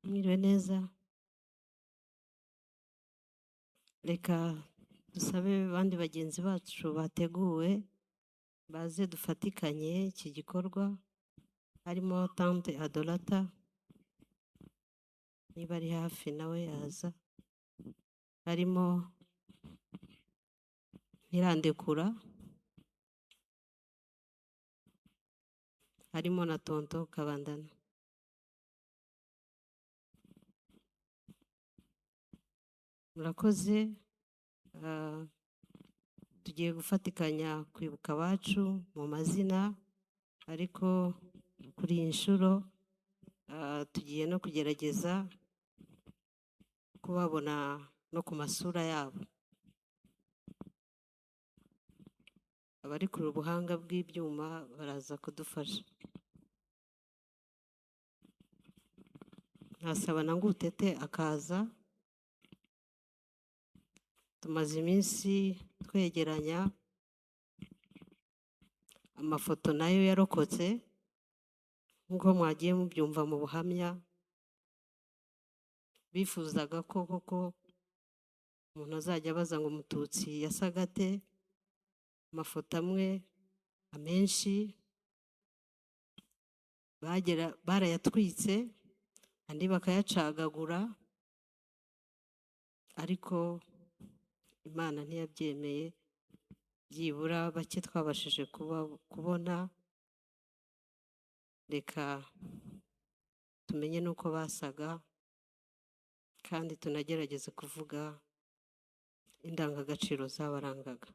Mwiriwe neza. Reka dusabe abandi bagenzi bacu bateguwe baze dufatikanye iki gikorwa, harimo tante Adolata, niba ari hafi nawe yaza, harimo Ntirandekura, harimo na tonto Kabandana. Murakoze. Tugiye gufatikanya kwibuka abacu mu mazina, ariko kuri iyi nshuro tugiye no kugerageza kubabona no ku masura yabo. Abari ku buhanga bw'ibyuma baraza kudufasha. Nasaba na Ngutete akaza. Tumaze iminsi twegeranya amafoto nayo yarokotse, nk'uko mwagiye mubyumva mu buhamya. Bifuzaga ko koko umuntu azajya abaza ngo Umututsi yasaga ate, amafoto amwe amenshi barayatwitse, andi bakayacagagura, ariko Imana ntiyabyemeye. Byibura bake twabashije kubona, reka tumenye n'uko basaga, kandi tunagerageze kuvuga indangagaciro zabarangaga.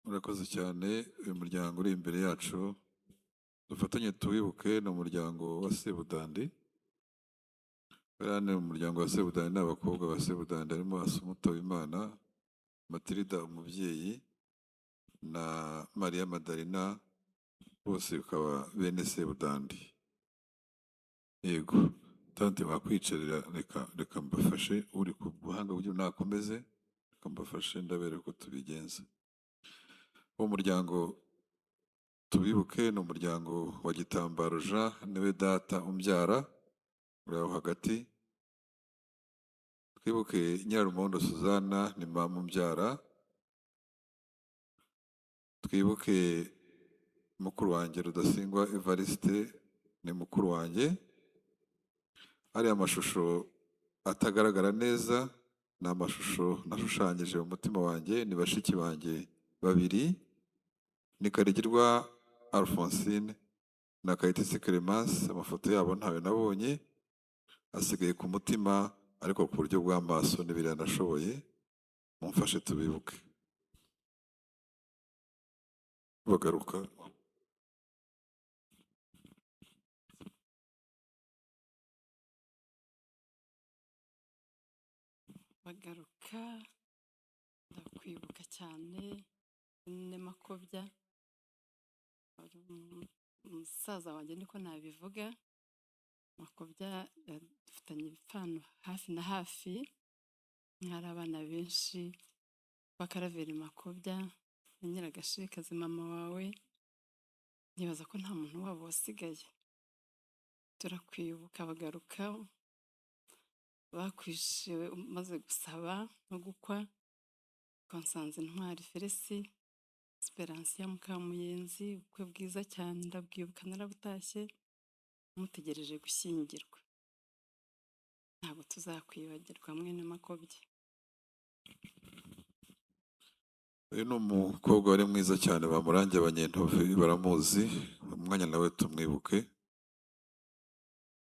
Murakoze cyane. Uyu muryango uri imbere yacu dufatanye tuwibuke, ni umuryango wa Sebudandi. Bariya ni umuryango wa Sebudandi, ni abakobwa ba Sebudandi, harimo Asumuta Wimana, Matilda umubyeyi na Maria Madalena, bose bakaba bene Sebudandi. Yego tante wakwicarira, reka mbafashe, uri ku buhanga bw'ibyo nakomeze, reka mbafashe ndabere ko tubigenza. Uwo muryango tubibuke ni umuryango wa Gitambaro Jean, niwe data umbyara uri aho hagati. Twibuke Nyirarumondo Suzana, ni mama umbyara. Twibuke mukuru wanjye Rudasingwa Evariste, ni mukuru wanjye. Ariya amashusho atagaragara neza ni amashusho nashushanyije mu mutima wanjye, ni bashiki banjye babiri, ni Karigirwa Alphonsine na Kayitesi Clemence. Amafoto yabo ntawe nabonye, asigaye ku mutima, ariko ku buryo bw'amaso n'ibiriya nashoboye. Mumfashe tubibuke. Bagaruka. Bagaruka, ndakwibuka cyane. Nemakobya umusaza wanjye, niko nabivuga. Makobya dufitanye ibipfano hafi na hafi, hari abana benshi b'Akaraveri Makobya na Nyiragashikazi mama wawe, nibaza ko nta muntu wabo wasigaye. Turakwibuka Bagaruka, bakwishe umaze gusaba no gukwa. Twasanze Intwari Felisi Esperance Mukamuyenzi, ubukwe bwiza cyane ndabwibuka, narabutashye mutegereje gushyingirwa. Ntabwo tuzakwibagirwa mwene Makobya. Uyu ni umukobwa wari mwiza cyane, bamurangiye Abanyentovi baramuzi, umwanya nawe tumwibuke.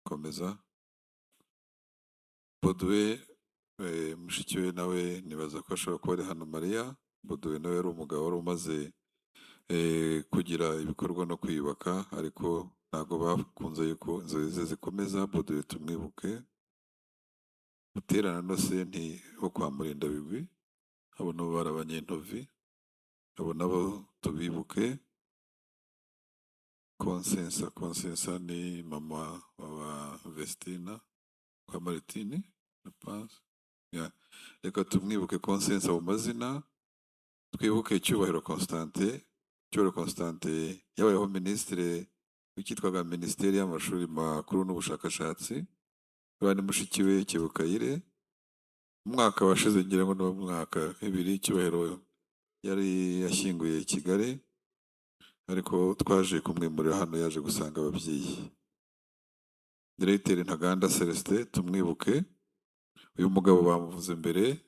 Komeza. Boduwe mushiki we nawe nibaza ko ashobora kuba ari hano, Mariya Boduwe nawe yari umugabo wari umaze kugira ibikorwa no kwiyubaka, ariko ntabwo bakunze yuko inzozi ze zikomeza. Boduwe tumwibuke. Butera na Nosenti wo kwa Murindabigwi, abo nabo bari Abanyentovi, abo nabo tubibuke. Konsensa. Konsensa ni mama wa Vestina kwa Maritini, je pense. Yeah. Reka tumwibuke Konsensa mu mazina, twibuke Cyubahiro Constantin. Cyubahiro Constantin yabayeho minisitiri w'icyitwaga Minisiteri y'Amashuri Makuru n'Ubushakashatsi. Ni mushiki we Kibukayire. Umwaka washize, ngira ngo ni mwaka 2, Cyubahiro yari yashyinguye i Kigali, ariko twaje kumwimurira hano, yaje gusanga ababyeyi. Diregiteri Ntaganda Celestin tumwibuke. Uyu mugabo bamuvuze mbere.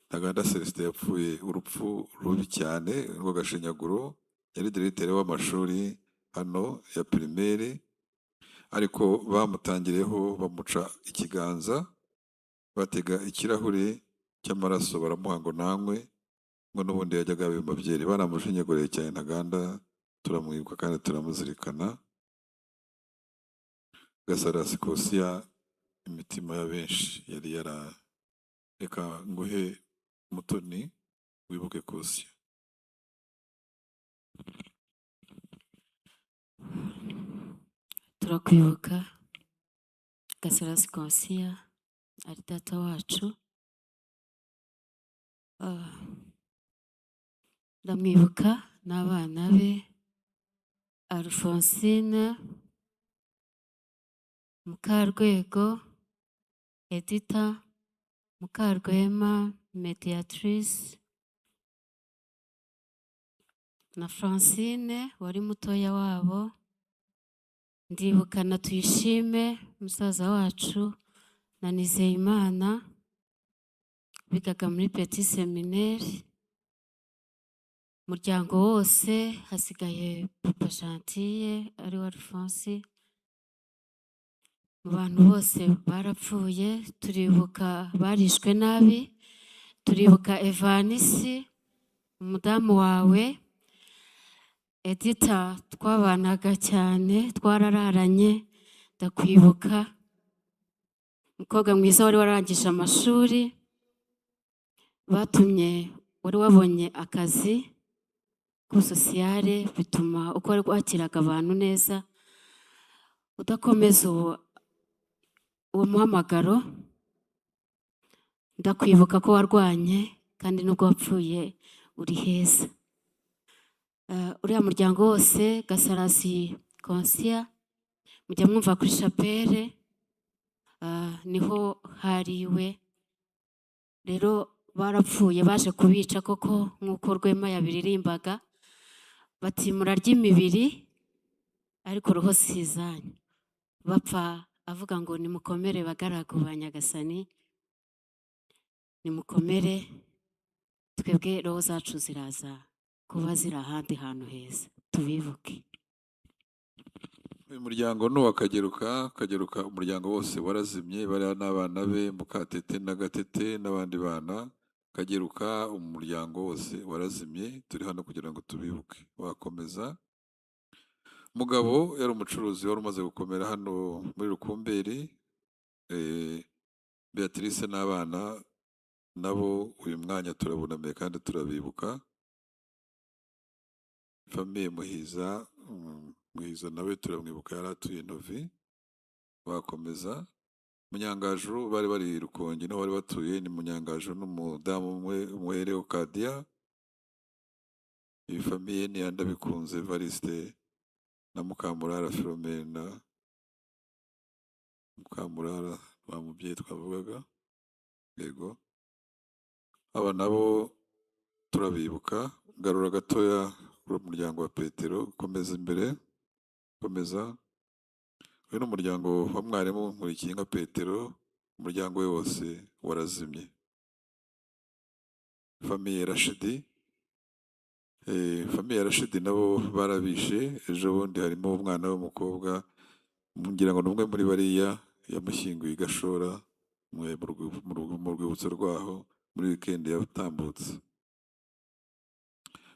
Ntaganda Celestin yapfuye urupfu rubi cyane rw'agashinyaguro. Yari diregiteri w'amashuri hano ya primaire, ariko bamutangiriyeho bamuca ikiganza, batega ikirahure cy'amaraso baramuha ngo nanywe, ngo n'ubundi yajyaga abimba byeri. Baramushinyaguriye cyane Ntaganda, turamwibuka kandi turamuzirikana. Gasarasi Kosiya, imitima ya benshi yari yara. Reka nguhe Mutoni, wibuke Kosiya. Turakwibuka Gasarasi Konsiya, ari data wacu. Ndamwibuka n'abana be, Alphonsine Mukarwego, Edita Mukarwema, Mediatrice na Francine wari mutoya wabo. Ndibuka na Tuyishime musaza wacu na Nizeyimana bigaga muri Petit Seminaire. Umuryango wose hasigaye Papa Gentille ari we Alphonse. Mu bantu bose barapfuye, turibuka barishwe nabi. Turibuka Evanisi umudamu wawe, Edita twabanaga cyane, twarararanye, ndakwibuka. Umukobwa mwiza wari warangije amashuri, batumye wari wabonye akazi ku sosiyale, bituma uko wari wakiraga abantu neza udakomeza uwo muhamagaro. Ndakwibuka ko warwanye kandi nubwo wapfuye uri heza. Uriya muryango wose Gasarasi Konsiya mujya mwumva kuri chapelle, niho hariwe. Rero barapfuye, baje kubica koko nk'uko Rwema yabiririmbaga, bati murarya imibiri ariko roho si izanyu. Bapfa avuga ngo nimukomere bagaragu ba Nyagasani, nimukomere, twebwe roho zacu ziraza kuba ziri ahandi hantu heza, tubibuke. Uyu muryango ni uwa Kageruka. Kageruka umuryango wose warazimye, bariya n'abana be Mukatete na Gatete n'abandi bana. Kageruka umuryango wose warazimye, turi hano kugira ngo tubibuke. Wakomeza. Mugabo yari umucuruzi wari umaze gukomera hano muri Rukumberi. Beatrice n'abana nabo uyu mwanya turabunamiye kandi turabibuka. Famille Muhiza, Muhiza nawe turamwibuka, yari atuye Novi. Wakomeza. Munyangaju bari bari Rukongi niho bari batuye, ni Munyangaju n'umudamu umwe Umuhere Okadia. Iyi famille ni iya Ndabikunze Evariste na Mukamurara Philomena. Mukamurara wa mubyeyi twavugaga, yego. Aba nabo turabibuka. Garura gatoya kuri umuryango wa Petero, komeza imbere, komeza. Uyu ni umuryango wa mwarimu Nkulikinka Petero, umuryango we wose warazimye. Famille Rashidi, famille Rashidi nabo barabishe. Ejo bundi harimo umwana w'umukobwa, ngira ngo ni umwe muri bariya yamushyinguye i Gashora mu rwibutso rwaho muri weekend yatambutse.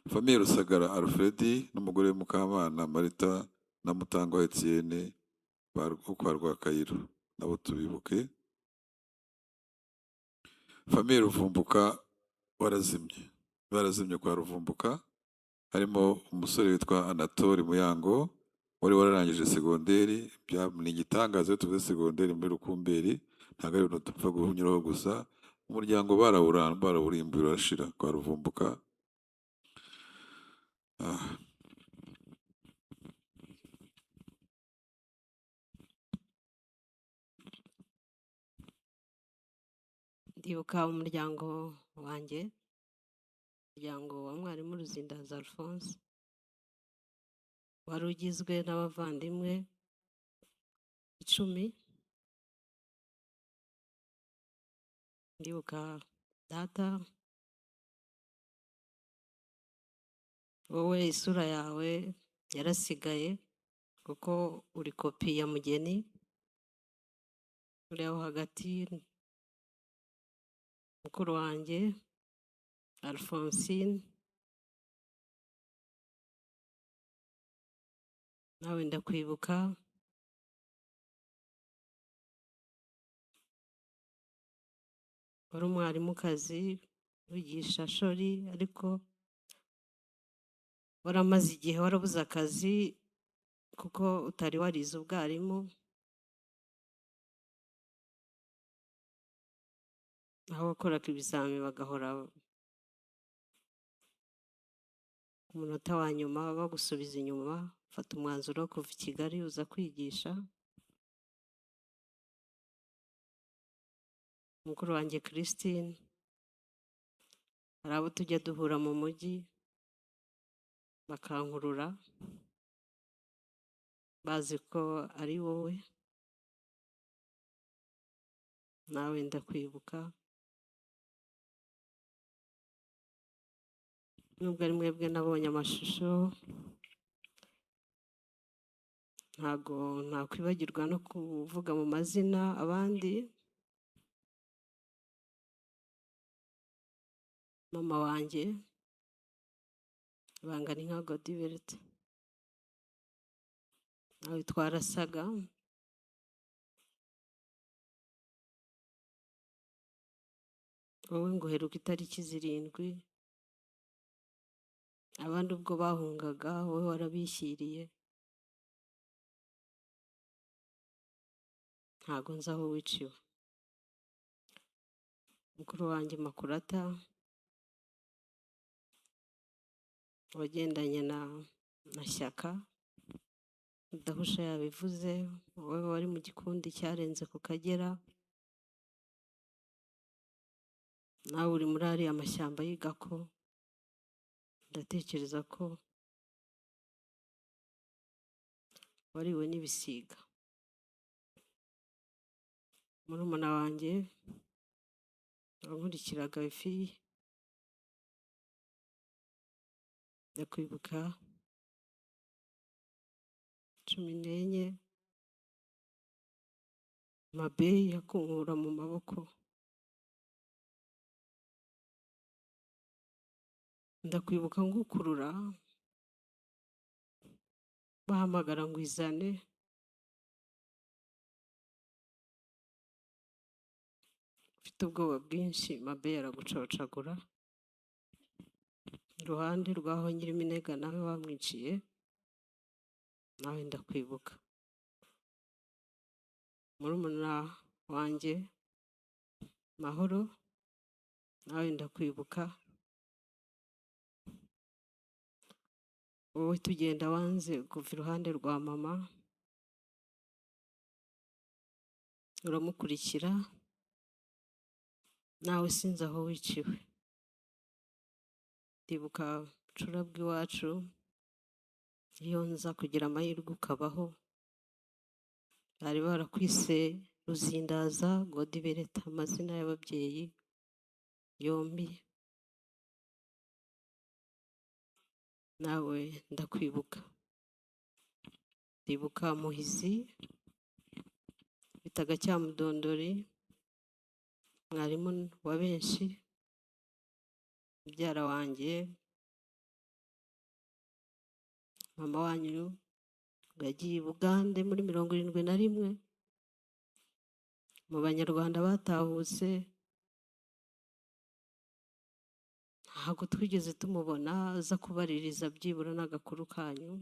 Famille Rusagara Alfred n'umugore we Mukamana Marita na Mutangwa Etienne kwa Rwakayiro, nabo tubibuke. Famille Ruvumbuka warazimye, barazimye kwa Ruvumbuka. Harimo umusore witwa Anatole Muyango Wari wararangije segonderi, ni igitangaza iyo tuvuze segonderi muri Rukumberi, ntabwo ari ibintu dupfa guhunyuraho gusa. Umuryango barawurimbuye urashira kwa Ruvumbuka. Ndibuka umuryango wanjye, umuryango wa mwarimu Ruzindaza Alphonse, wari ugizwe n'abavandimwe 10. Ndibuka data, wowe isura yawe yarasigaye kuko uri kopi ya Mugeni, uri aho hagati. Mukuru wanjye Alphonsine, nawe ndakwibuka. Wari umwarimukazi wigisha shori, ariko waramaze igihe warabuze akazi kuko utari warize ubwarimu. Aho wakoraga ibizami bagahora ku munota wa nyuma bagusubiza inyuma. Fata umwanzuro wo kuva i Kigali uza kwigisha. Mukuru wanjye Christine, hari abo tujya duhura mu mujyi bakankurura bazi ko ari wowe, nawe ndakwibuka. Nubwo ari mwebwe nabonye amashusho, ntago nakwibagirwa no kuvuga mu mazina abandi. Mama wanjye ibanga ni nka Godibert, nawe twarasaga. Wowe nguheruka itariki 7, abandi ubwo bahungaga wowe warabishyiriye. Ntago nzi aho wiciwe. Mukuru wanjye Makurata wagendanye na Shyaka, Mudahusha yabivuze, wowe wari mu gikundi cyarenze ku Kagera, nawe uri muri ariya mashyamba y'Igako. Ndatekereza ko wariwe n'ibisiga. Murumuna wanjye wankurikiraga ifi, ndakwibuka 14, Mabeyi yakunkura mu maboko. Ndakwibuka ngukurura bahamagara ngo izane. Ufite ubwoba bwinshi, Mabeyi aragucocagura. Iruhande rw'aho Nyiriminega nawe bamwiciye, nawe ndakwibuka. Murumuna wanjye Mahoro, nawe ndakwibuka. Wowe tugenda wanze kuva iruhande rwa mama, uramukurikira, nawe sinzi aho wiciwe. Ndibuka bucura bw'iwacu, iyo nza kugira amahirwe ukabaho, bari barakwise Ruzindaza Godibereta, amazina y'ababyeyi yombi. Nawe ndakwibuka. Ndibuka Muhizi bitaga Cyamudondori, mwarimu wa benshi, mubyara wanjye, mama wanyu yagiye i Bugande muri 71, mu banyarwanda batahutse. Ntabwo twigeze tumubona aza kubaririza byibura n'agakuru kanyu.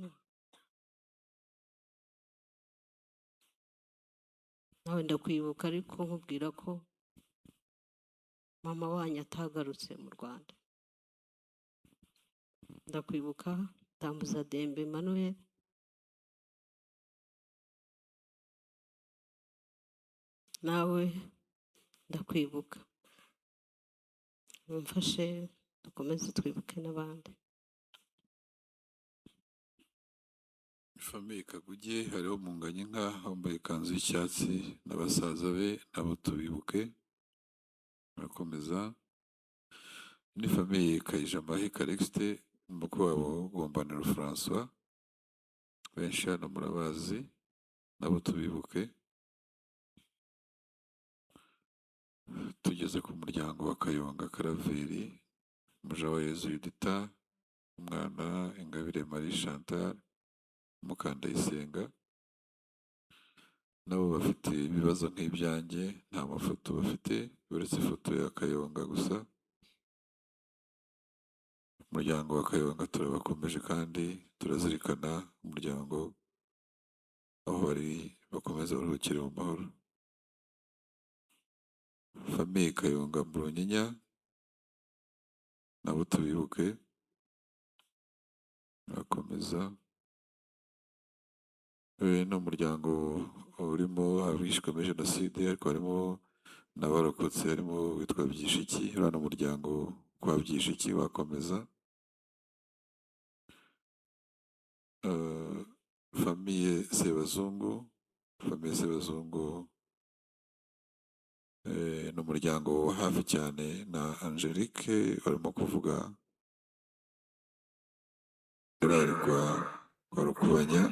Nawe ndakwibuka, ariko nkubwira ko mama wanyu atagarutse mu Rwanda. Ndakwibuka Tambuza Dembe Emmanuel, nawe ndakwibuka. Mumfashe dukomeze twibuke n'abandi. Famille Kaguge hariho Munganyinka wambaye ikanzu y'icyatsi na basaza be, nabo tubibuke. Barakomeza. Ni famille Kayijamahe Calixte, umukwe wabo Gombaniro François, benshi hano murabazi, nabo tubibuke. Tugeze ku muryango wa Kayonga Karaveri, Mujawayezu Yudita, umwana Ingabire Marie Chantal, Mukandayisenga, nabo bafite ibibazo nk'ibyanjye, nta mafoto bafite uretse ifoto ya Kayonga gusa. Umuryango wa Kayonga turabakomeje kandi turazirikana umuryango aho bari, bakomeza baruhukire mu mahoro. Famille Kayonga Murunyinya nabo tubibuke. Barakomeza. Ni umuryango urimo abishwe muri jenoside, ariko harimo n'abarokotse, harimo uwitwa Byishiki. Uriya ni umuryango kwa Byishiki, wakomeza. Famille Sebazungu, famille Sebazungu ni umuryango wa hafi cyane na Angelique barimo kuvuga korali kwa Rukubanya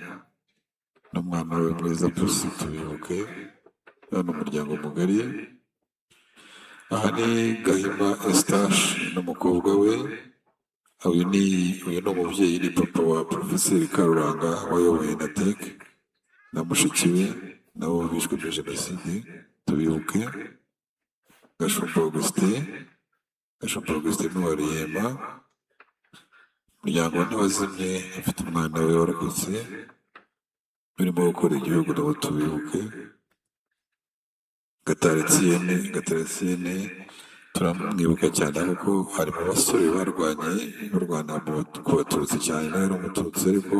n'umwana we mwiza Pusi, tubibuke. Uriya ni umuryango mugari. Aha ni Gahima Eustache n'umukobwa we. Uyu ni umubyeyi, ni papa wa Porofeseri Karuranga wayoboye NATEC na mushiki we, nabo bishwe muri jenoside, tubibuke. Gashumba Augustin, Gashumba Augustin ni uwa Ruyema. Umuryango ntiwazimye, afite umwana we warokotse urimo gukora igihugu, nabo tubibuke. Gatare Etienne turamwibuka cyane kuko ari mu basore barwanye barwana ku Batutsi cyane, nawe yari Umututsi ariko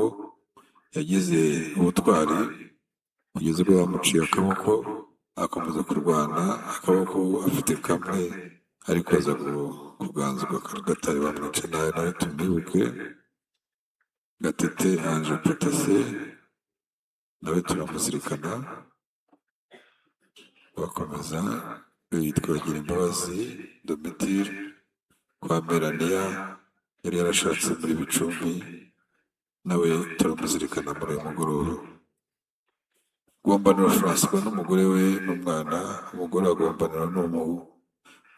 yagize ubutwari kugeza ubwo bamuciye akaboko, akomeza kurwana akaboko afite kamwe, ariko aza kuganzwa Gatare bamwica nawe, nawe tumwibuke. Gatete Ange Protase nawe turamuzirikana. Bakomeza. Yitwa Imbabazi Domitire kwa Melania yari yarashatse muri Bicumbi, nawe turamuzirikana muri uyu mugoroba. Gombaniro François n'umugore we n'umwana, umugore wa Gombaniro ni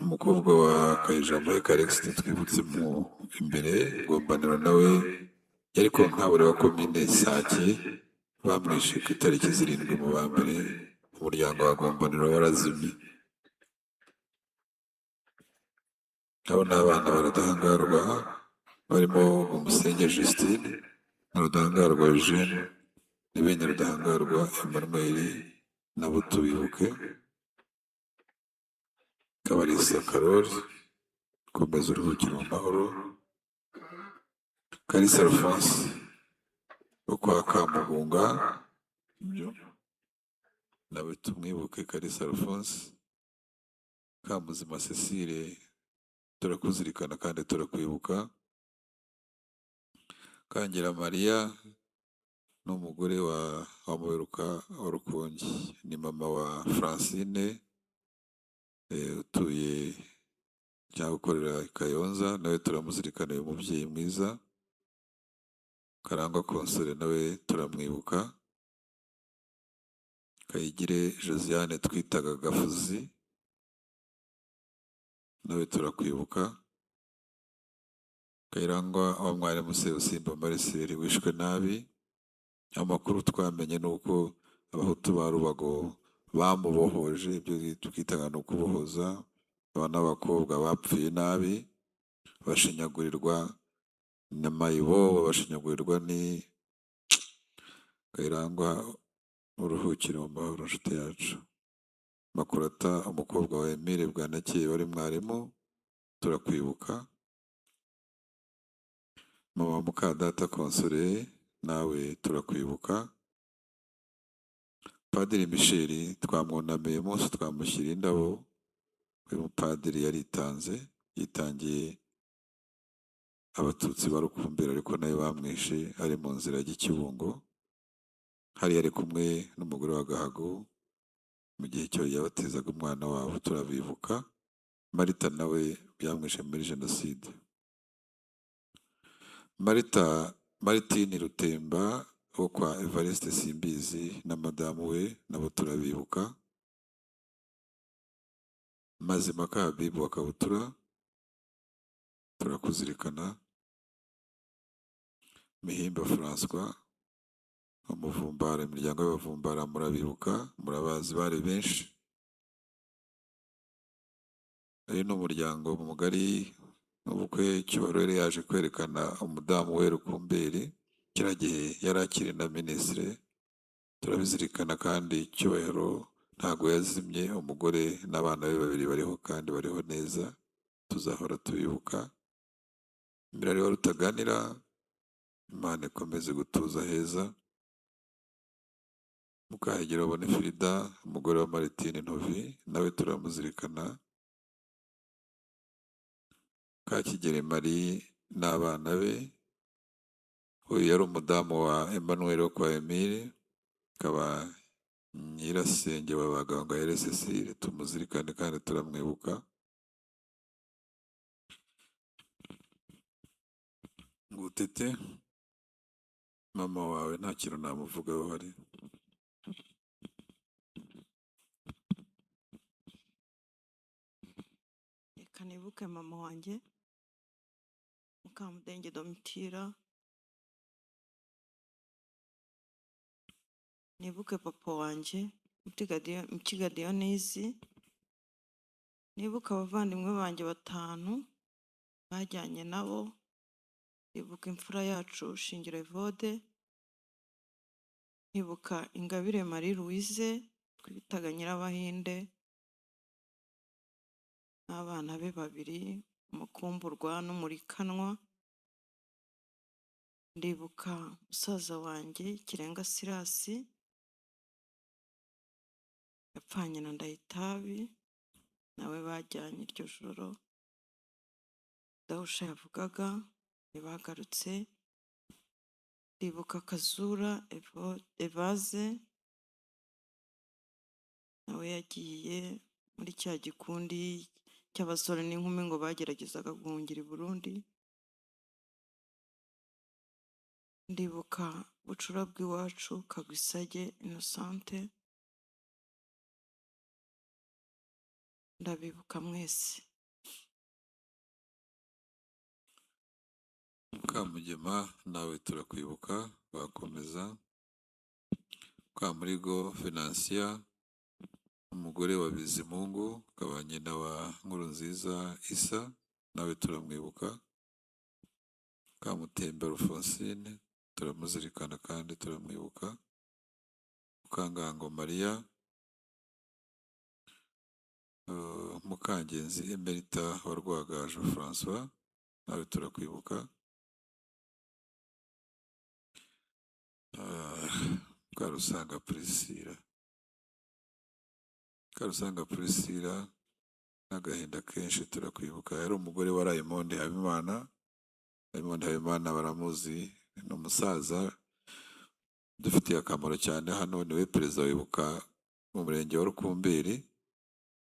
umukobwa wa Kayijamahe Calixte twibutse mu imbere. Gombaniro nawe yari kontabure wa komine Sake, bamwishe ku itariki 7 mu ba mbere, umuryango wa Gombaniro warazimye. Abo ni abana ba Rudahangarwa barimo Umusenge Justine na Rudahangarwa Eugene ni bene Rudahangarwa Emmanuel, nabo tubibuke. Kabarisa Karoli, komeza uruhukire mu mahoro. Kalisa Alphonse wo kwa Kamugunga, nawe tumwibuke. Kalisa Alphonse. Kamuzima Cecile, turakuzirikana kandi turakwibuka. Kangira Mariya n'umugore wa Muberuka wa Rukungi, ni mama wa Francine utuye cyangwa ukorera i Kayonza, nawe turamuzirikana, uyu mubyeyi mwiza. Karangwa Console nawe turamwibuka. Kayigire Josiane twitaga Gafuzi nawe turakwibuka. Kayirangwa wa mwarimu Sebusimba Marcel wishwe nabi, amakuru twamenye ni uko Abahutu ba Rubago bamubohoje, ibyo twitaga ni ukubohoza abana b'abakobwa bapfuye nabi, bashinyagurirwa na mayibobo, bashinyagurirwa ni Kayirangwa, uruhukire mu mahoro nshuti yacu. Makurata, umukobwa wa Emile Bwanakeye wari mwarimu, turakwibuka. Mama Mukadata Consolée, nawe turakwibuka. Padiri Michel twamwunamiye umunsi twamushyira indabo. Uyu mupadiri yaritanze, yitangiye Abatutsi barukumbira, ariko nawe bamwishe ari mu nzira y'Ikibungo. Hari yari kumwe n'umugore wa Gahago mu gihe cyo yabatezaga umwana wabo, turabibuka. Marita nawe byamwishe muri jenoside. Marita Maritini Rutemba wo kwa Evariste Simbizi na madamu we, nabo turabibuka. Mazimaka Habibu wa Kabutura, turakuzirikana. Mihimba François Umuvumbara, imiryango y'Abavumbara murabibuka, murabazi, bari benshi. Uyu ni umuryango mugari n'ubukwe. Cyubahiro yari yaje kwerekana umudamu we Rukumberi, kiriya gihe yari akiri na minisitiri, turabizirikana. Kandi Cyubahiro ntabwo yazimye, umugore n'abana be babiri bariho kandi bariho neza, tuzahora tubibuka. Imirari wa Rutaganira, Imana ikomeze gutuza heza. Mukahegera Bonifrida, umugore wa Maritini Ntovi, nawe turamuzirikana. Kakigeri Marie n'abana be, uyu yari umudamu wa Emmanuel wo kwa Emile, akaba nyirasenge wa Bagangayire Cecile, tumuzirikane kandi turamwibuka. Ngutete, mama wawe nta kintu namuvugaho hari. Reka nibuke mama wanjye Mukamudenge Domitira, nibuke papa wanjye Mukiga Diyonizi, nibuke abavandimwe banjye 5 bajyanye nabo, nibuka imfura yacu Shingiro Evode, nibuka Ingabire Marie Louise twitaga Nyirabahinde n'abana be 2, Umukumburwa n'Umurikanwa, ndibuka musaza wanjye Kirenga Sirasi yapfanye na Ndayitabi, nawe bajyanye iryo joro Dahusha yavugaga, ntibagarutse. Ndibuka Kazura Evaze, nawe yagiye muri cya gikundi cy'abasore n'inkumi ngo bageragezaga guhungira i Burundi. Ndibuka bucura bw'iwacu Kagwisage Innocente, ndabibuka mwese. Mukamugema nawe turakwibuka, bakomeza. Mukamurigo Venantia, umugore wa Bizimungu, akaba nyina wa Nkurunziza Isa, nawe turamwibuka. Mukamutembe Alphonsine, turamuzirikana kandi turamwibuka. Mukangango Maria, Mukangenzi Emerita wa Rwagaju François, nawe turakwibuka. Mukarusanga Priscilla, Mukarusanga Priscilla n'agahinda kenshi turakwibuka. Yari umugore wa Raymond Habimana. Raymond Habimana baramuzi, ni umusaza dufitiye akamaro cyane hano, niwe perezida wibuka mu murenge wa Rukumberi.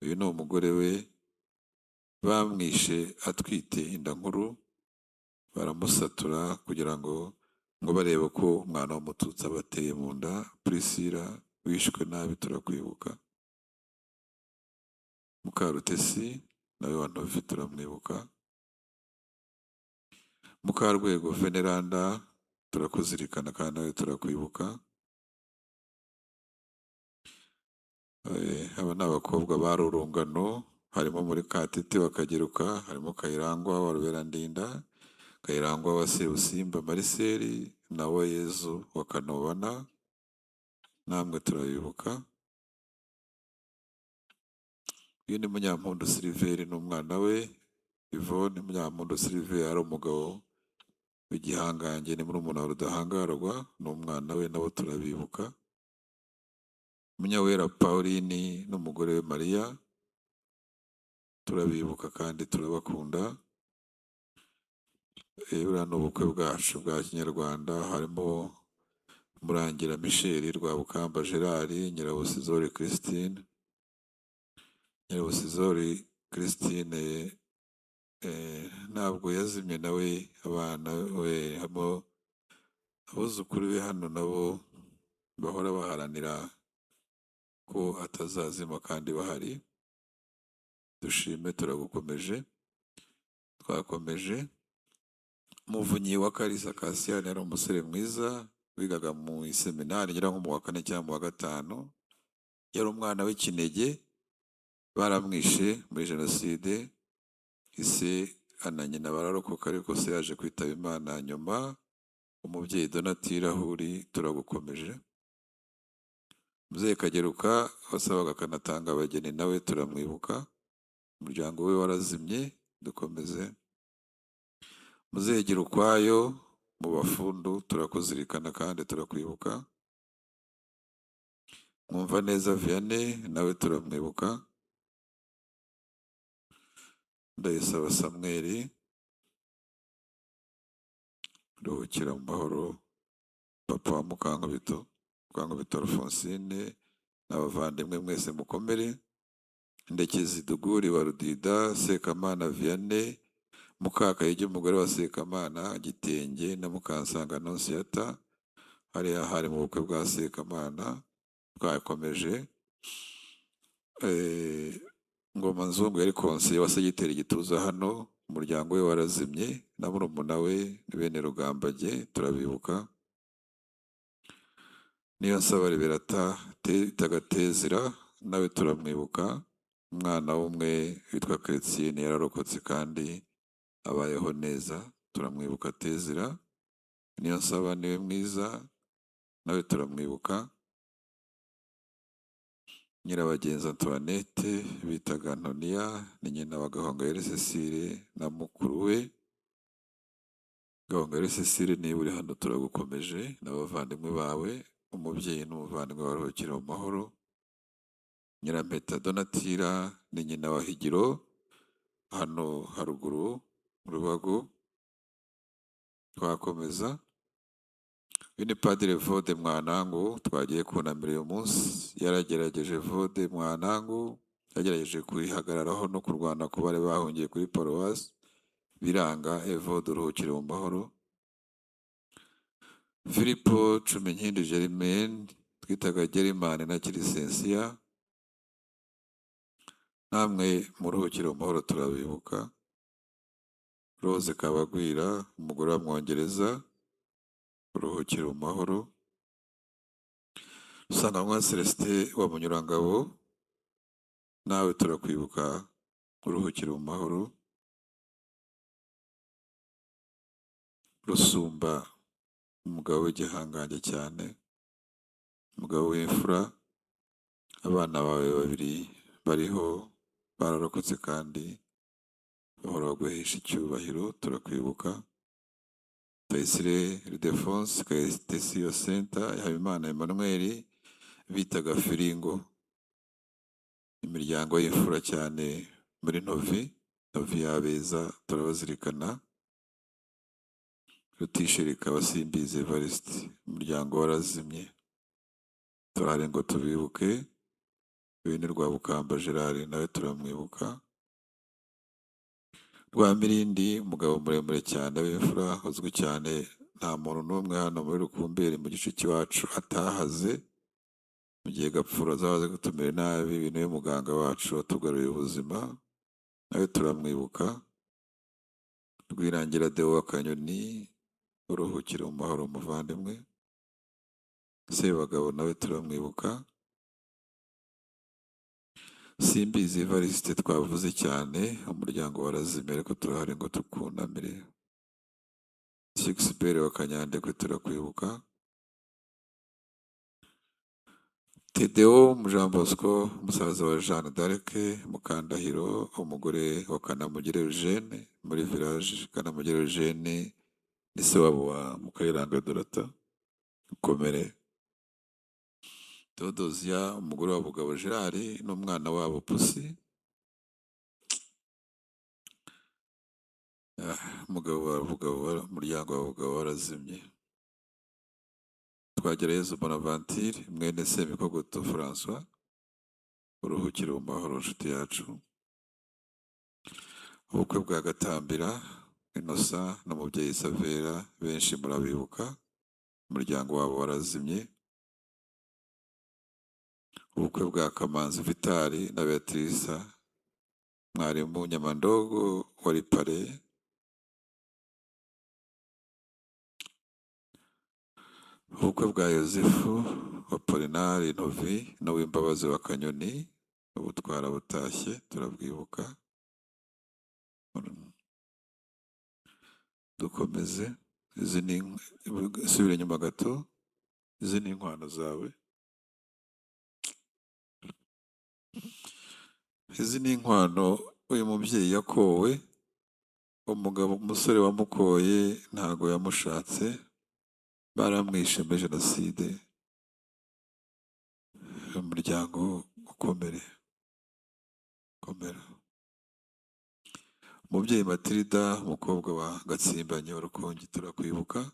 Uyu ni umugore we, bamwishe atwite inda nkuru, baramusatura kugira ngo barebe ko umwana w'Umututsi aba ateye mu nda. Priscilla wishwe nabi, turakwibuka. Mukarutesi nawe wa Ntovi turamwibuka. Mukarwego Veneranda turakuzirikana kandi nawe turakwibuka. Aba ni abakobwa bari urungano, harimo muri Katete bakageruka, harimo Kayirangwa wa Ruberandinda, Kayirangwa wa Sebusimba Mariseli na Yezu wa Kanobana, namwe turabibuka. Uyu ni Munyampundu Siliveri n'umwana we Yvonne. Munyampundu Siliveri ari umugabo w'igihangange, ni murumuna wa Rudahangarwa n'umwana we, nabo turabibuka. Munyawera Pauline n'umugore we Mariya turabibuka kandi turabakunda. Buriya ni ubukwe bwacu bwa kinyarwanda, harimo Murangira Michel, Rwabukamba Gerard, Nyirabusizori Christine. Nyirabusizori Christine ntabwo yazimye nawe, abana we harimo abuzukuru be hano nabo bahora baharanira ko atazazima kandi bahari. Dushime, turagukomeje, twakomeje. Muvunyi wa Kalisa Kasiyani yari umusore mwiza, wigaga mu iseminari ngira nko mu wa kane cyangwa mu wa gatanu, yari umwana w'ikinege, baramwishe muri jenoside, ise na nyina bararokoka ariko se yaje kwitaba Imana nyuma. Umubyeyi Donatira Huri turagukomeje. Muzehe Kageruka wasabaga akanatanga abageni nawe turamwibuka, umuryango we warazimye, dukomeze. Muzehe Girukwayo mu bafundu turakuzirikana kandi turakwibuka. Mwumva neza Vianney nawe turamwibuka. Ndayisaba Samuel, ruhukira mu mahoro, papa wa Mukankubito, Mukankubito Alphonsine n'abavandimwe mwese mukomere. Ndekezi Duguri wa Rudida, Sekamana Vianney, Mukakayigi umugore wa Sekamana Gitenge na Mukansanga Annonciata, hariya hari mu bukwe bwa Sekamana twakomeje. Ngoma Nzungu yari konseye wa segiteri Gituza hano, umuryango we warazimye na murumuna we bene Rugambage turabibuka. Niyo nsaba Liberata Tagatezira nawe turamwibuka, umwana w'umwe witwa Chrétien yararokotse kandi abayeho neza, turamwibuka Tezira. Niyo nsaba niwe mwiza nawe turamwibuka. Nyirabagenzi Antoinette bitaga Antonia ni nyina wa Gahongayire Cecile na mukuru we. Gahongayire Cecile niba uri hano turagukomeje n'abavandimwe bawe, umubyeyi n'umuvandimwe baruhukira mu mahoro. Nyirampeta Donatira ni nyina wa Higiro hano haruguru mu Rubago. Twakomeza. Uyu ni Padiri Evode Mwanangu twagiye kunamira uyu munsi, yaragerageje. Evode Mwanangu yagerageje kuyihagararaho no kurwana ku bari bahungiye kuri paruwasi biranga. Evode uruhukire mu mahoro. Filipo Cuminkindi Germaine twitaga Gerimani na Kirisensiya, namwe muruhukire mu mahoro turabibuka. Rose Kabagwira umugore wa Mwongereza, uruhukire mu mahoro. Rusanganwa Celestin wa Munyurangabo nawe turakwibuka, uruhukire mu mahoro. Rusumba umugabo w'igihangange cyane, umugabo w'imfura, abana bawe babiri bariho bararokotse kandi bahora baguhesha icyubahiro, turakwibuka. Tayisire Ildefonse Kayitesi Senta Habimana Emmanuel bitaga Firingo, imiryango y'imfura cyane muri Ntovi, Ntovi y'Abeza turabazirikana. Rutishirika Basimbizi Evariste, umuryango warazimye, turahari ngo tubibuke. Uyu ni Rwabukamba Gerard nawe turamwibuka. Rwamirindi umugabo muremure cyane w'imfura uzwi cyane, nta muntu n'umwe hano muri Rukumberi mu gice cy'iwacu atahaze. Mu gihe Gapfura azabaze kutumera nabi, uyu niwe muganga wacu watugaruriye ubuzima, nawe turamwibuka. Rwirangira Deo wa Kanyoni, uruhukire mu mahoro muvandimwe. Sebagabo nawe turamwibuka. Simbizi Evariste twavuze cyane, umuryango warazimye ariko turahari ngo tukunamire. Sixbert wa Kanyandekwe turakwibuka. Tedeo Jean Bosco, musaza wa Jeanne d'Arc Mukandahiro, umugore wa Kanamugire Eugene muri village. Kanamugire Eugene ni se wabo wa Mukayiranga Dorota, ukomere. Theodosia, umugore wa Bugabo Gerard n'umwana wabo Pusi. Umugabo wa Bugabo, umuryango wa Bugabo warazimye. Twagirayezu Bonaventure, mwene Semikogoto François, uruhukire mu mahoro nshuti yacu. Ubukwe bwa Gatambira Innocent n'umubyeyi Savera, benshi murabibuka, umuryango wabo warazimye. Ubukwe bwa Kamanzi Vitali na Beatrice, mwarimu Nyamandogo wari pare. Ubukwe bwa Yozefu wa Polinari Ntovi n'uw'Imbabazi wa Kanyoni, ubu twarabutashye turabwibuka. Dukomeze, izi ni subira inyuma gato, izi ni inkwano zawe. Izi ni inkwano uyu mubyeyi yakowe, umugabo umusore wamukoye ntago yamushatse, baramwishe muri jenoside. Umuryango ukomere, komera. Umubyeyi Matilda, umukobwa wa Gatsimbanyi wa Rukongi, turakwibuka.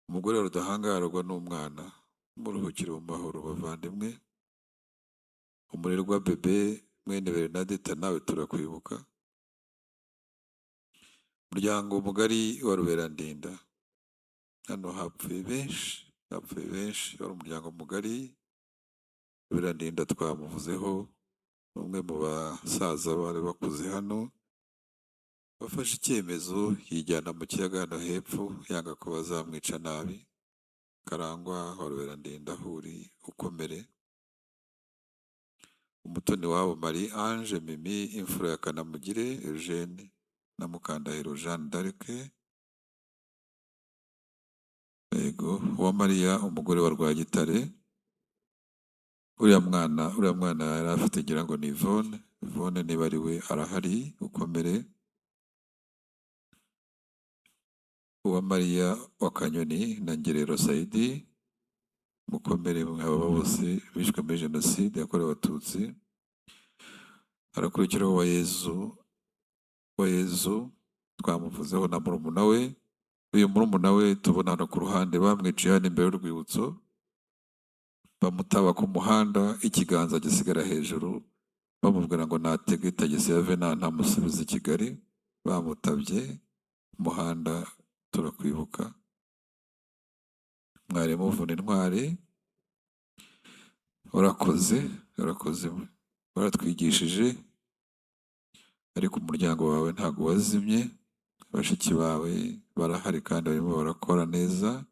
Umugore wa Rudahangarwa n'umwana, muruhukire mu mahoro bavandimwe. Umurerwa Bebe mwene Bernadette, nawe turakwibuka. Umuryango mugari wa Ruberandinda, hano hapfuye benshi, hapfuye benshi, wari umuryango mugari. Ruberandinda twamuvuzeho, umwe mu basaza bari bakuze hano, bafashe icyemezo yijyana mu kiyaga hano hepfo, yanga ko bazamwica nabi. Karangwa wa Ruberandinda, ahuri ukomere. Umutoni wabo Marie Ange Mimi, imfura ya Kanamugire Eugene na Mukandahiro Jeanne d'Arc. Yego, Uwamariya umugore wa Rwagitare. Uriya mwana yari afite, ngira ngo ni Yvonne. Yvonne niba ari we arahari, ukomere. Uwamariya wa Kanyoni na Ngerero Saidi, mukomere aba bose bishwe muri jenoside yakorewe Abatutsi. Harakurikiraho Uwayezu, Uwayezu twamuvuzeho na murumuna we. Uyu murumuna we tubona hano ku ruhande bamwiciye hano imbere y'urwibutso, bamutaba ku muhanda, ikiganza gisigara hejuru, bamubwira ngo natege tagisi ya Vena ntamusubiza i Kigali. Bamutabye umuhanda, turakwibuka. Mwarimu Vuna Intwari, urakoze, urakoze, waratwigishije, ariko umuryango wawe ntabwo wazimye, bashiki bawe barahari kandi barimo barakora neza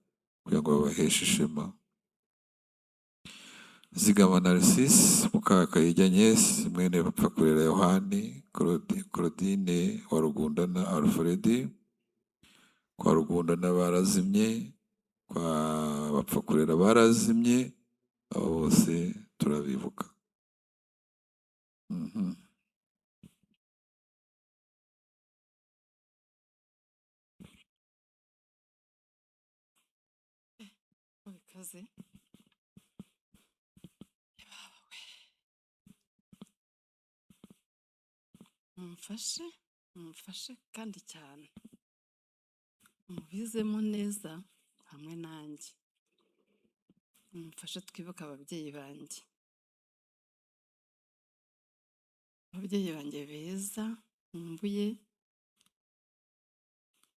kugira ngo babaheshe ishema. Zigama Narcisse, Mukakayijya Agnes, mwene Bapfakurera Yohani, Claudine wa Rugundana Alfred. Kwa Rugundana barazimye, kwa Bapfakurera barazimye, abo bose turabibuka. Ko bikaze. Mumfashe, mumfashe kandi cyane, mubizemo neza hamwe nanjye, mumfashe twibuke ababyeyi banjye, ababyeyi banjye beza nkumbuye,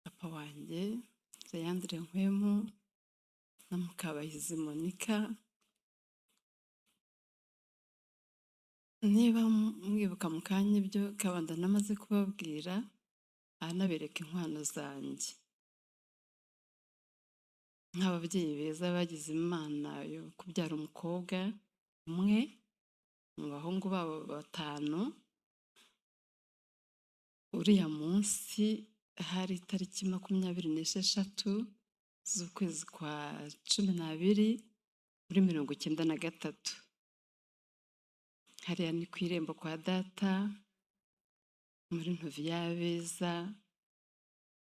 papa wanjye Leandre Nkwemu na Mukabahizi Monica. Niba mwibuka mu kanya ibyo Kabanda namaze kubabwira, anabereka inkwano zanjye. Nk'ababyeyi beza bagize Imana yo kubyara umukobwa umwe mu bahungu babo 5, uriya munsi hari itariki 26 z'ukwezi kwa 12. Muri 93, hariya ni ku irembo kwa data muri Ntovi y'Abeza.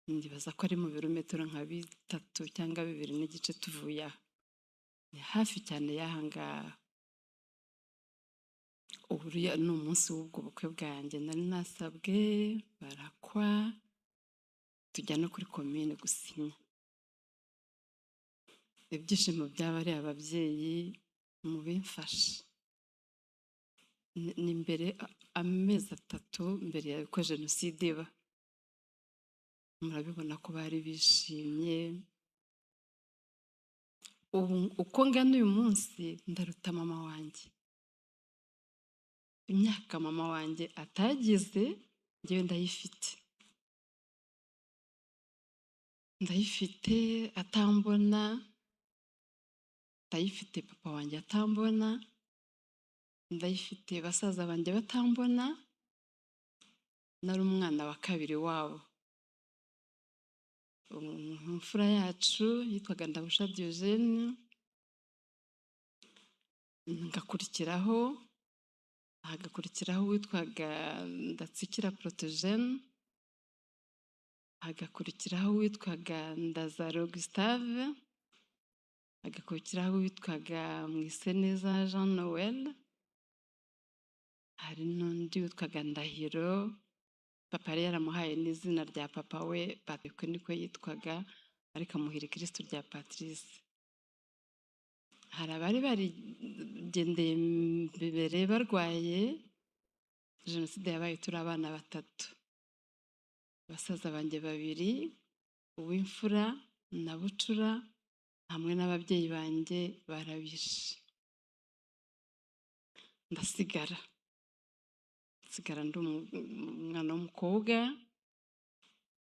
Ndibaza ko ari mu birometero nka 3 cyangwa 2.5 tuvuye aha, ni hafi cyane y'aha ngaha. Uriya ni umunsi w'ubwo bukwe bwanjye, nari nasabwe, barakwa, tujya no kuri komine gusinya. Ibyishimo by'abariya ababyeyi mubimfashe, ni mbere, amezi 3 mbere y'uko jenoside iba. Murabibona ko bari bishimye. Ubu uko ngana uyu munsi, ndaruta mama wanjye. Imyaka mama wanjye atagize, njyewe ndayifite, ndayifite atambona, ndayifite papa wanjye atambona, ndayifite basaza banjye batambona. Nari umwana wa kabiri wabo. Imfura yacu yitwaga Ndabusha Diogene, ngakurikiraho, hagakurikiraho uwitwaga Ndatsikira Protogene, hagakurikiraho uwitwaga Ndazaro Gustave, hagakurikiraho uwitwaga Mwiseneza Jean Noel, hari n'undi witwaga Ndahiro. Papa yari yaramuhaye n'izina rya papa we, Patrick niko yitwaga, ariko amuha Kirisitu rya Patrice. Hari abari barigendeye mbere barwaye. Jenoside yabaye turi abana batatu, basaza banjye babiri, uw'imfura na bucura, hamwe n'ababyeyi banjye barabishe. Ndasigara, nsigara ndi umwana w'umukobwa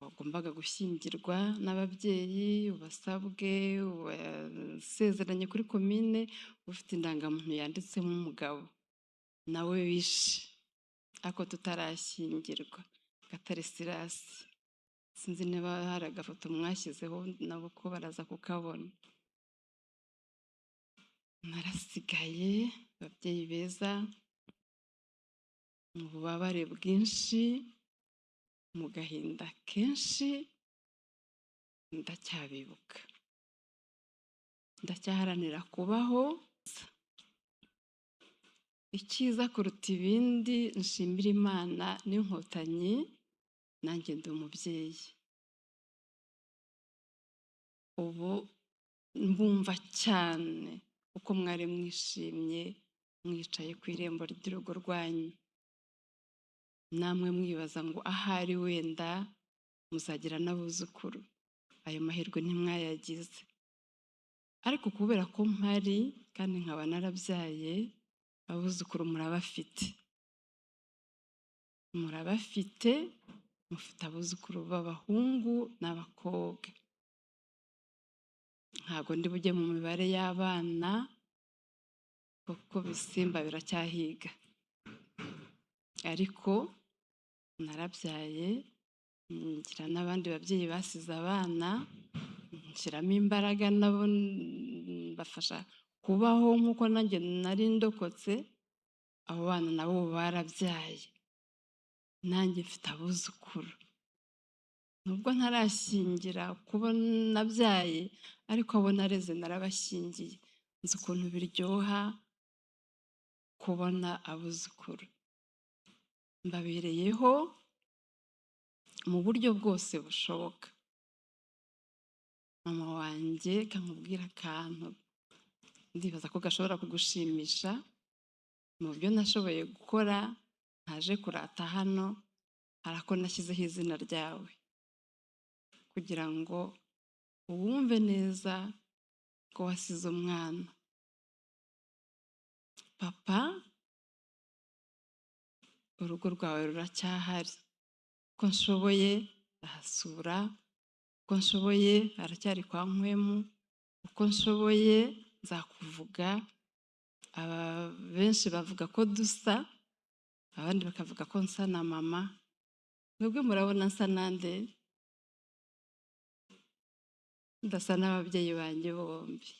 wagombaga gushyingirwa n'ababyeyi, wasabwe, wasezeranye kuri komine, ufite indangamuntu yanditsemo umugabo nawe wishe ariko tutarashyingirwa, Gatare Sirasi. Sinzi niba hari agafoto mwashyizeho nabo ko baraza kukabona. Narasigaye, ababyeyi beza, mu bubabare bwinshi, mu gahinda kenshi, ndacyabibuka, ndacyaharanira kubaho. Icyiza kuruta ibindi, nshimira Imana n'Inkotanyi, nanjye ndi umubyeyi. Ubu mbumva cyane uko mwari mwishimye mwicaye ku irembo ry'urugo rwanyu, namwe mwibaza ngo ahari wenda muzagira n'abuzukuru. Ayo mahirwe ntimwayagize, ariko kubera ko mpari kandi nkaba narabyaye, abuzukuru murabafite, murabafite, mufite abuzukuru b'abahungu n'abakobwa. Ntabwo ndi bujye mu mibare y'abana kuko bisimba biracyahiga, ariko narabyaye, ngira n'abandi babyeyi basize abana, nshyiramo imbaraga nabo mbafasha kubaho nk'uko nanjye nari ndokotse. Abo bana nabo barabyaye, nanjye mfite abuzukuru. Nubwo ntarashyingira kuba nabyaye, ariko abo nareze narabashyingiye. Nzi ukuntu biryoha kubona abuzukuru. Mbabereyeho mu buryo bwose bushoboka. Mama wanjye, kankubwira akantu ndibaza ko gashobora kugushimisha. Mu byo nashoboye gukora ntaje kurata hano, hari ako nashyizeho izina ryawe kugira ngo wumve neza ko wasize umwana. Papa, urugo rwawe ruracyahari, uko nshoboye ndahasura, uko nshoboye haracyari kwa Nkwemu, uko nshoboye nzakuvuga. Benshi bavuga ko dusa, abandi bakavuga ko nsa na mama. Mwebwe murabona nsa nande? Ndasa n'ababyeyi banjye bombi.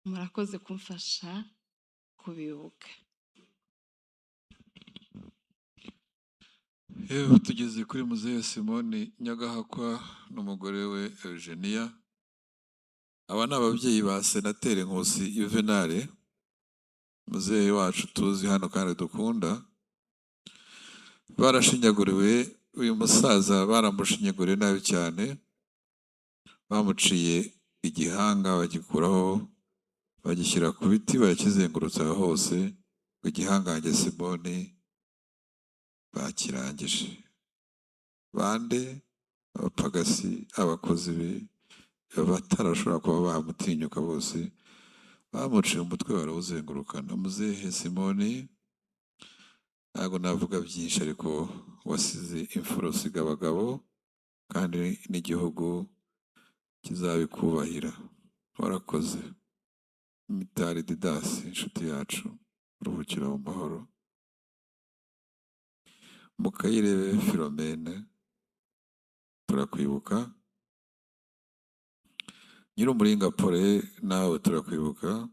Murakoze kumfasha kubibuka. Yewe, tugeze kuri Muzehe Simoni Nyagahakwa n'umugore we Eugenia. Aba ni ababyeyi ba Senateri Nkusi Juvenal, muzehe wacu tuzi hano kandi dukunda. Barashinyaguriwe, uyu musaza baramushinyaguriye nabi cyane, bamuciye igihanga bagikuraho, bagishyira ku biti, barakizengurutsa hose, ngo igihangange Simoni bakirangije. Bande? Abapagasi, abakozi be batarashobora kuba bamutinyuka bose, bamuciye umutwe barawuzengurukana. Muzehe Simoni, ntabwo navuga byinshi, ariko wasize imfura usiga abagabo, kandi n'igihugu kizabikubahira. Warakoze. Mitari Didasi, inshuti yacu, ruhukira mu mahoro. Mukayirebe Philomene, turakwibuka. Nyirumuringa Pole, nawe turakwibuka.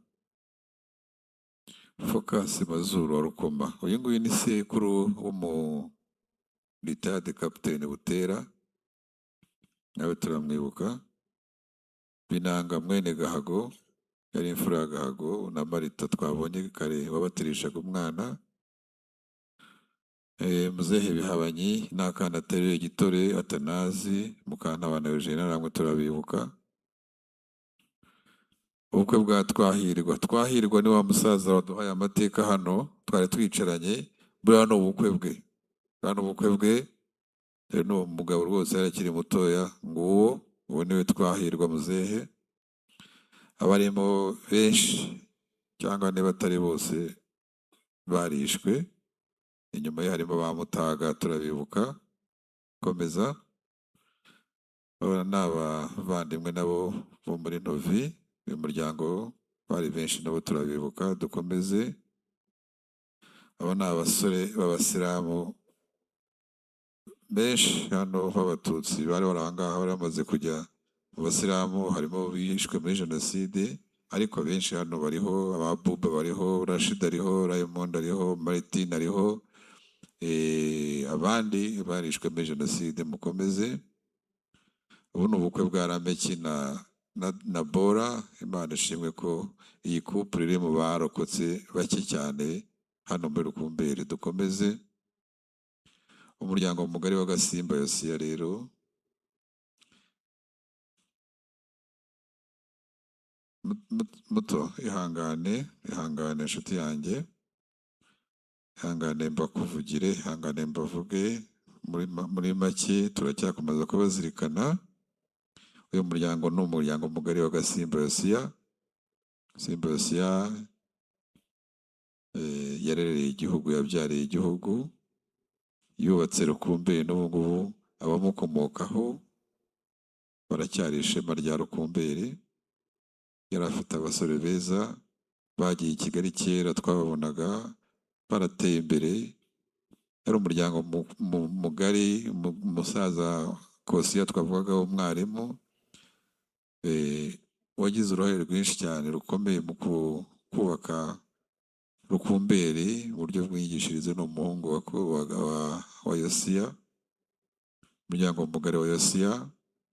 Focus Mazuru wa Rukoma, uyu nguyu ni sekuru w'umu retired Captain Butera, nawe turamwibuka. Binanga mwene Gahago, yari imfura ya Gahago na Marita twabonye kare wabatirishaga umwana. Muzehe Bihabanyi n'akana ateruye Gitore Atanazi, Mukantabana Eugene, namwe turabibuka. Ubukwe bwa Twahirwa. Twahirwa ni wa musaza waduhaye amateka hano, twari twicaranye, buriya ni ubukwe bwe. Buriya ni ubukwe bwe, rero ni umugabo rwose yari akiri mutoya, nguwo, uwo niwe Twahirwa muzehe. Abarimo benshi cyangwa niba atari bose barishwe, inyuma ye harimo ba Mutaga turabibuka. Komeza. Aba ni abavandimwe nabo bo muri Ntovi, uyu muryango bari benshi nabo turabibuka. Dukomeze. Aba ni abasore b'abasilamu benshi hano b'abatutsi bari bari aha ngaha, bari bamaze kujya mu basilamu, harimo bishwe muri jenoside, ariko benshi hano bariho, ababuba bariho, Rashid ariho, Raymond ariho, Martin ariho, abandi barishwe muri jenoside. Mukomeze. Ubu ni ubukwe bwa Rameki na Bora. Imana ishimwe ko iyi couple iri mu barokotse bake cyane hano muri Rukumberi. Dukomeze. Umuryango mugari wa Gasimba Yosiya rero, muto, ihangane, ihangane inshuti yanjye, ihangane mbakuvugire, ihangane mbavuge. Muri make turacyakomeza kubazirikana. Uyu muryango ni umuryango mugari wa Gasimba Yosiya. Gasimba Yosiya yarereye igihugu, yabyariye igihugu, yubatse Rukumberi, n'ubu ngubu abamukomokaho baracyari ishema rya Rukumberi. Yari afite abasore beza bagiye i Kigali kera, twababonaga barateye imbere. Yari umuryango mugari. Umusaza Kosiya twavugaga w'umwarimu, wagize uruhare rwinshi cyane rukomeye mu kubaka Rukumberi mu buryo bw'imyigishirize, ni umuhungu wa Yosiya, umuryango mugari wa Yosiya.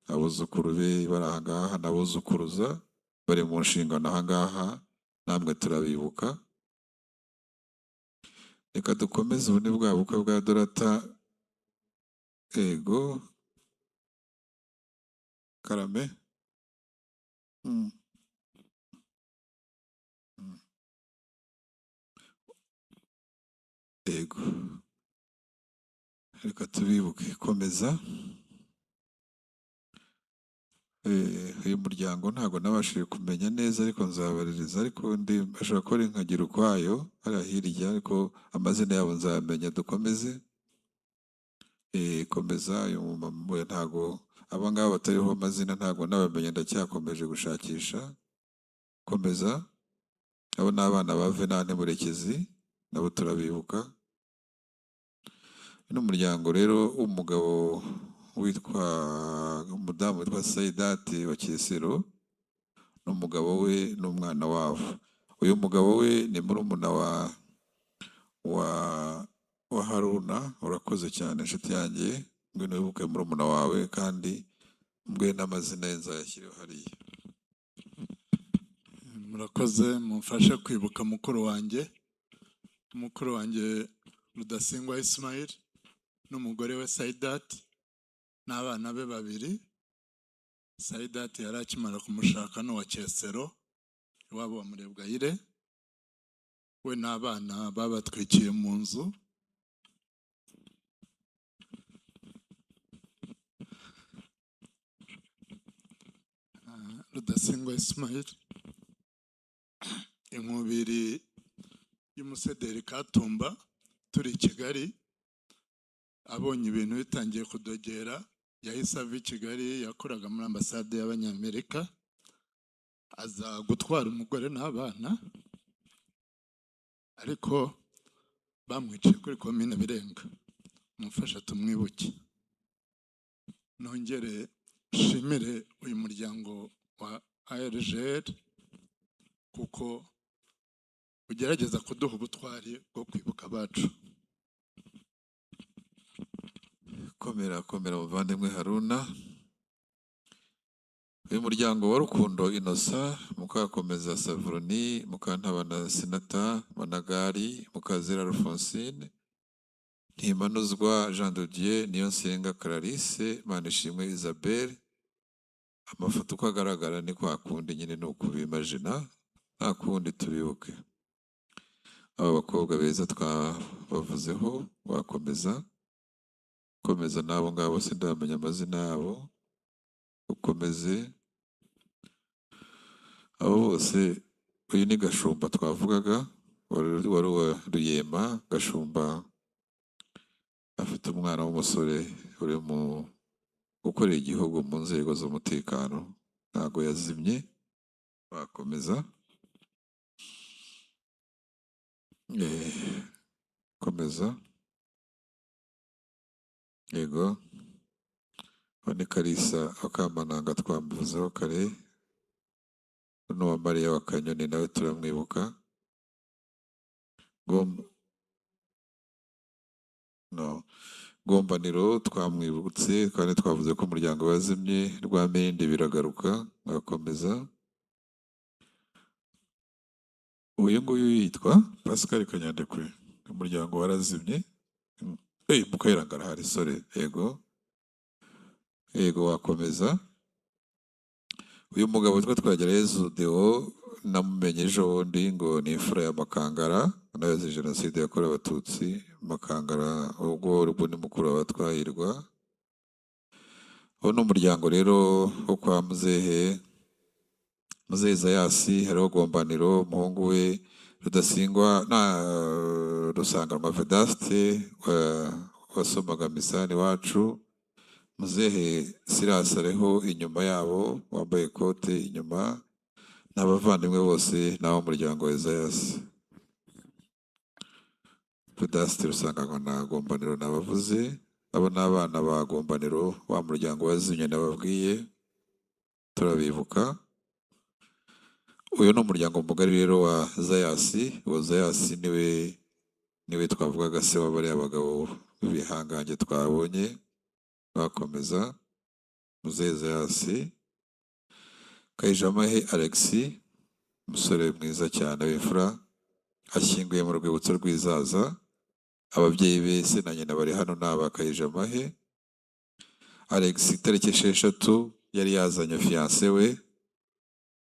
Abuzukuru be bari aha ngaha n'abuzukuruza bari mu nshingano aha ngaha, namwe turabibuka. Reka dukomeze. Ubu ni bwa bukwe bwa Dorata. Ego Karame. Ego, reka tubibuke. Komeza. Uyu muryango ntabwo nabashije kumenya neza, ariko nzabaririza, ariko ndi ashobora kuba ari nkagira ukwayo hariya hirya, ariko amazina yabo nzayamenya. Dukomeze. Komeza. Uyu mumama we ntabwo aba ngaba batariho amazina ntabwo nabamenya, ndacyakomeje gushakisha. Komeza. Abo ni abana ba Venane Murekezi, nabo turabibuka. Uyu ni umuryango rero w'umugabo witwa umudamu witwa Saidati wa Cyesero n'umugabo we n'umwana wabo. Uyu mugabo we ni murumuna wa Haruna. Urakoze cyane inshuti yanjye, ngwino wibuke murumuna wawe kandi mbwe n'amazina ye nzayashyire hariya. Murakoze, mumfashe kwibuka mukuru wanjye Rudasingwa Ismail n'umugore we Saidat n'abana be babiri. Saidat yari akimara kumushaka n'uwa Cyesero iwabo wa Murebwayire, we n'abana babatwikiye mu nzu. Rudasingwa Ismail, inkubiri y'umusederi Katumba, turi i Kigali, abonye ibintu bitangiye kudogera, yahise ava i Kigali, yakoraga muri ambasade y'Abanyamerika, aza gutwara umugore n'abana, ariko bamwiciye kuri komine Birenga. Mumfasha tumwibuke. Nongere nshimire uyu muryango wa ARGL kuko ugerageza kuduha ubutwari bwo kwibuka abacu. Komera komera muvandimwe Haruna. Uyu muryango wa Rukundo Innocent, Mukakomeza Savroni, Mukantabana Senata Managari, Mukazira Alphonsine, Ntimanuzwa Jean de Dieu, Niyonsenga Clarisse, Manishimwe Isabelle. Amafoto uko agaragara ni kwa kundi nyine, ni ukubimajina, nta kundi tubibuke. Aba bakobwa beza twabavuzeho, wakomeza komeza n'abo ngabo, sindamenya amazina yabo, ukomeze abo bose. Uyu ni Gashumba twavugaga, wari uwa Ruyema. Gashumba afite umwana w'umusore uri mu gukorera igihugu mu nzego z'umutekano, ntago yazimye. Wakomeza, komeza. Yego, ni Kalisa Akamananga twamuvuzeho kare, n'uwa Mariya wa Kanyoni nawe turamwibuka. Gombaniro twamwibutse kandi twavuze ko umuryango wazimye. Rwamirindi biragaruka, agakomeza. Uyu nguyu yitwa Pascal Kanyandekwe, umuryango warazimye. Mukayiranga arahari, sore. Yego yego, wakomeza. Uyu mugabo witwa Twagirayezu Deo namumenye ejo bundi, ngo ni imfura ya Makangara, nawe yazize jenoside yakorewe Abatutsi. Makangara ubwo ni mukuru wa Twahirwa. Uwo ni umuryango rero wo kwa Muzehe Zayasi, hariho Gombaniro, umuhungu we Rudasingwa na Rusanganwa Vedaste wasomaga misani wacu. Muzehe Silas ariho inyuma yabo, wambaye ikote inyuma, n'abavandimwe bose n'abo muryango wa Zayasi. Vedaste Rusanganwa na Gombaniro nabavuze, abo n'abana ba Gombaniro wa muryango wazimye nababwiye, turabibuka. Uyu ni umuryango mugari rero wa Zayasi. Uwo Zayasi niwe twavugaga se w'abariya bagabo b'ibihangange twabonye. Bakomeza Muzehe Zayasi. Kayijamahe Alexis, umusore mwiza cyane w'imfura, ashyinguye mu rwibutso rw'Izaza. Ababyeyi be se na nyina bari hano, ni aba Kayijamahe Alexis. Itariki 6 yari yazanye fiancé we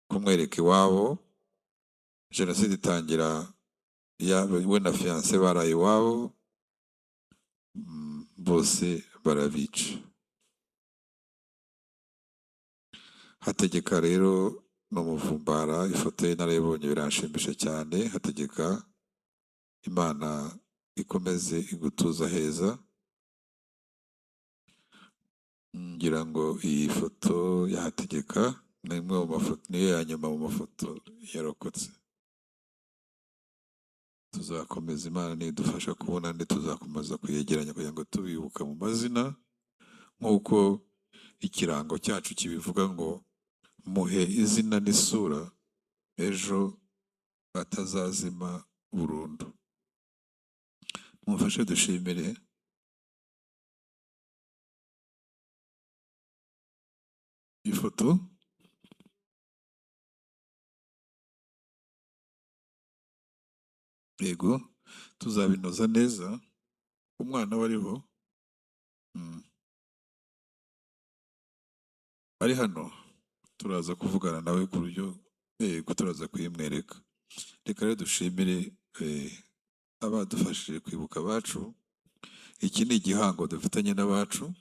kumwereka iwabo. Jenoside itangira we na fiancé baraye iwabo, bose barabica. Hategeka rero ni umuvumbara, ifoto ye narayibonye biranshimisha cyane. Hategeka, Imana ikomeze igutuza heza. Ngira ngo iyi foto ya Hategeka ni imwe mu mafoto, niyo ya nyuma mu mafoto yarokotse. Tuzakomeza, Imana nidufasha kubona andi, tuzakomeza kuyegeranya kugira ngo tubibuka mu mazina, nk'uko ikirango cyacu kibivuga ngo Muhe izina n'isura, ejo atazazima burundu. Mumfashe dushimire ifoto. Yego, tuzabinoza neza. Umwana we ariho, ari hano, turaza kuvugana nawe ku buryo, yego, turaza kuyimwereka. Reka rero dushimire abadufashije kwibuka abacu. Iki ni igihango dufitanye n'abacu.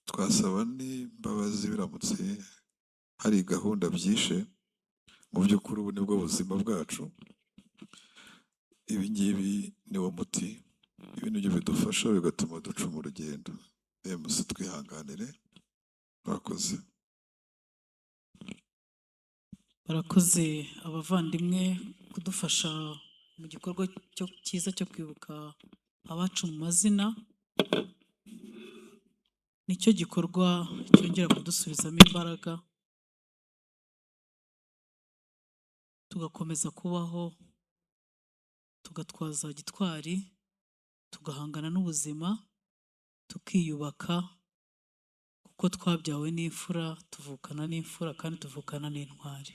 Twasaba n'imbabazi biramutse hari gahunda byishe. Mu by'ukuri ubu nibwo buzima bwacu. Ibi ngibi ni wo muti, ibi nibyo bidufasha bigatuma ducuma urugendo. Musi twihanganire, murakoze. Barakoze abavandimwe kudufasha mu gikorwa cyiza cyo kwibuka abacu mu mazina. Nicyo gikorwa cyongera kudusubizamo imbaraga, tugakomeza kubaho, tugatwaza gitwari, tugahangana n'ubuzima, tukiyubaka, kuko twabyawe n'imfura, tuvukana n'imfura kandi tuvukana n'intwari.